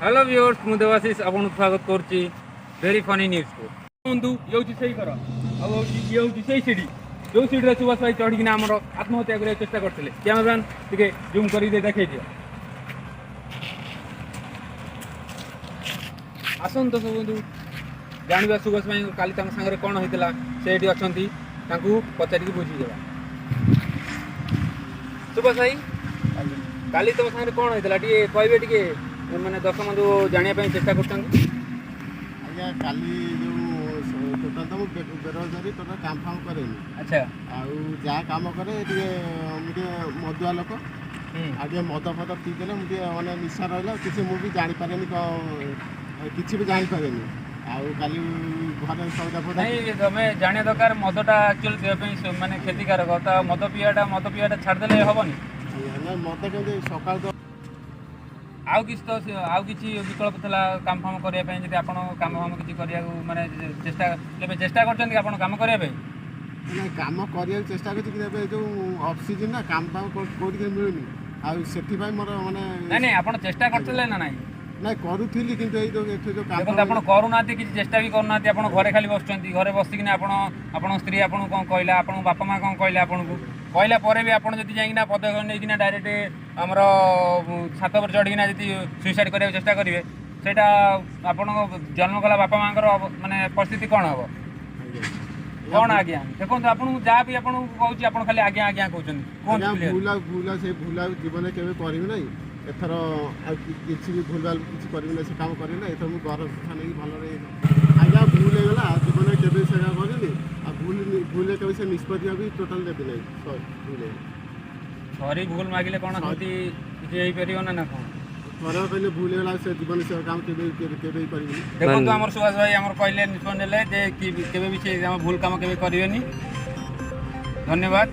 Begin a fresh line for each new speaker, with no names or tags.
Hello viewers, ମୁଁ ଦେବାଶିଷ ଆପଣଙ୍କୁ ସ୍ୱାଗତ କରୁଛି ଭେରି ଫନି ନ୍ୟୁଜ୍କୁ। ବନ୍ଧୁ, ଇଏ ହେଉଛି ସେଇ ଘର ଆଉ ହେଉଛି ଇଏ ହେଉଛି ସେଇ ସିଡ଼ି, ଯେଉଁ ସିଡ଼ିରେ ସୁଭାଷ ଭାଇ ଚଢ଼ିକିନା ଆମର ଆତ୍ମହତ୍ୟା କରିବାକୁ ଚେଷ୍ଟା କରିଥିଲେ। କ୍ୟାମେରାମ୍ୟାନ୍, ଟିକେ ଜୁମ୍ କରିକି ଦେଖେଇ ଦିଅ। ଆସନ୍ତୁ ଦର୍ଶକ ବନ୍ଧୁ, ଜାଣିବା ସୁଭାଷ ଭାଇ କାଲି ତାଙ୍କ ସାଙ୍ଗରେ କ'ଣ ହେଇଥିଲା। ସେ ଏଠି ଅଛନ୍ତି, ତାଙ୍କୁ ପଚାରିକି ବୁଝିଦେବା। ସୁଭାଷ ଭାଇ, କାଲି ତମ ସାଙ୍ଗରେ କ'ଣ ହେଇଥିଲା ଟିକେ କହିବେ? ଟିକେ ମାନେ ଦର୍ଶକ ବନ୍ଧୁ ଜାଣିବା ପାଇଁ ଚେଷ୍ଟା କରୁଛନ୍ତି।
ଆଜ୍ଞା, କାଲି ଯେଉଁ ଟୋଟାଲ୍ ତ ମୁଁ ବେରୋଜଗାରୀ, ଟୋଟାଲ୍ କାମ ଫାମ କରେନି। ଆଉ ଯାହା କାମ କରେ ଟିକେ ମୁଁ ଟିକେ ମଦୁଆ ଲୋକ। ଆଉ ଟିକେ ମଦ ଫଦ ପିଇଦେଲେ ମୁଁ ଟିକେ ମାନେ ନିଶା ରହିଲା, କିଛି ମୁଁ ବି ଜାଣିପାରେନି, କ'ଣ କିଛି ବି ଜାଣିପାରେନି। ଆଉ କାଲି ଘରେ ସଉଦା ଫଉଦା
ନାଇଁ, ତମେ ଜାଣିବା ଦରକାର ମଦଟା ଆକ୍ଚୁଆଲି ଦେହ ପାଇଁ ମାନେ କ୍ଷତିକାରକ। ତ ମଦ ପିଇବାଟା ଛାଡ଼ିଦେଲେ ହବନି?
ଆଜ୍ଞା, ନାଇଁ, ମଦ କେମିତି ସକାଳୁ ତ
ଆଉ କିଛି ତ ଆଉ କିଛି ବିକଳ୍ପ ଥିଲା କାମ ଫାମ କରିବା ପାଇଁ। ଯଦି ଆପଣ କାମ ଫାମ କିଛି କରିବାକୁ ମାନେ ଚେଷ୍ଟା, ଏବେ ଚେଷ୍ଟା କରୁଛନ୍ତି କି ଆପଣ କାମ କରିବା ପାଇଁ?
ନାଇଁ, କାମ କରିବାକୁ ଚେଷ୍ଟା କରୁଛି, କିନ୍ତୁ ଏବେ ଯେଉଁ ଅଫ୍ ସିଜନ୍ ନା, କାମ ଫାମ କୋଉଠି କେମିତି ମିଳୁନି। ଆଉ ସେଥିପାଇଁ ମୋର ମାନେ
ନାଇଁ ନାଇଁ, ଆପଣ ଚେଷ୍ଟା କରୁଥିଲେ ନା ନାଇଁ?
ନାଇଁ, କରୁଥିଲି, କିନ୍ତୁ ଏଇ ଯେଉଁ ଏଠି ଯେଉଁ କାମ
ଦେଖନ୍ତୁ, ଆପଣ କରୁନାହାନ୍ତି, କିଛି ଚେଷ୍ଟା ବି କରୁନାହାନ୍ତି। ଆପଣ ଘରେ ଖାଲି ବସୁଛନ୍ତି। ଘରେ ବସିକିନା ଆପଣ, ଆପଣଙ୍କ ସ୍ତ୍ରୀ ଆପଣଙ୍କୁ କ'ଣ କହିଲା, ଆପଣଙ୍କ ବାପା ମା କ'ଣ କହିଲେ ଆପଣଙ୍କୁ, କହିଲା ପରେ ବି ଆପଣ ଯଦି ଯାଇକିନା ପଦକ୍ଷେପ ନେଇକିନା ଡାଇରେକ୍ଟ ଆମର ଛାତ ଉପରେ ଚଢ଼ିକିନା ଯଦି ସୁଇସାଇଡ଼ କରିବାକୁ ଚେଷ୍ଟା କରିବେ, ସେଇଟା ଆପଣଙ୍କ ଜନ୍ମ କଲା ବାପା ମାଆଙ୍କର ମାନେ ପରିସ୍ଥିତି କ'ଣ ହେବ?
ଆଜ୍ଞା।
କ'ଣ ଆଜ୍ଞା? ଦେଖନ୍ତୁ, ଆପଣଙ୍କୁ ଯାହା ବି ଆପଣଙ୍କୁ କହୁଛି, ଆପଣ ଖାଲି ଆଜ୍ଞା ଆଜ୍ଞା କହୁଛନ୍ତି। କୁହନ୍ତୁ
ଆଜ୍ଞା।
clear।
ଭୁଲ ଆଉ ସେ ଭୁଲ ଆଉ ଜୀବନରେ କେବେ କରିବି ନାହିଁ। ଏଥର ଆଉ କିଛି ବି ଭୁଲ ଭାଲ କିଛି କରିବି ନାହିଁ, ସେ କାମ କରିବି ନାହିଁ। ଏଥର ମୁଁ ଘର ଶିକ୍ଷା ନେଇକି ଭଲରେ। ଆଜ୍ଞା, ଭୁଲ ହେଇଗଲା, ଆଉ ଜୀବନରେ କେବେ ସେ କାମ କରିବିନି। ଆଉ ଭୁଲରେ କେବେ ସେ ନିଷ୍ପତ୍ତି ବି ଟୋଟାଲ୍ ନେବି ନାହିଁ। ସରି, ଭୁଲ ହେଇଗଲା।
ସରି, ଭୁଲ ମାଗିଲେ କ'ଣ ସେମିତି କିଛି ହେଇପାରିବ ନା ନା କ'ଣ?
ଥରେ କହିଲେ ଭୁଲ ହେଇଗଲା, ଆଉ ସେ ଜୀବନରେ ସେ କାମ କେବେ କେବେ କେବେ ବି କରିବିନି।
ଦେଖନ୍ତୁ, ଆମର ସୁଭାଷ ଭାଇ ଆମର କହିଲେ, ନିଷ୍ପତ୍ତି ନେଲେ ଯେ କି କେବେ ବି ସେ ଆମ ଭୁଲ କାମ କେବେ କରିବେନି। ଧନ୍ୟବାଦ।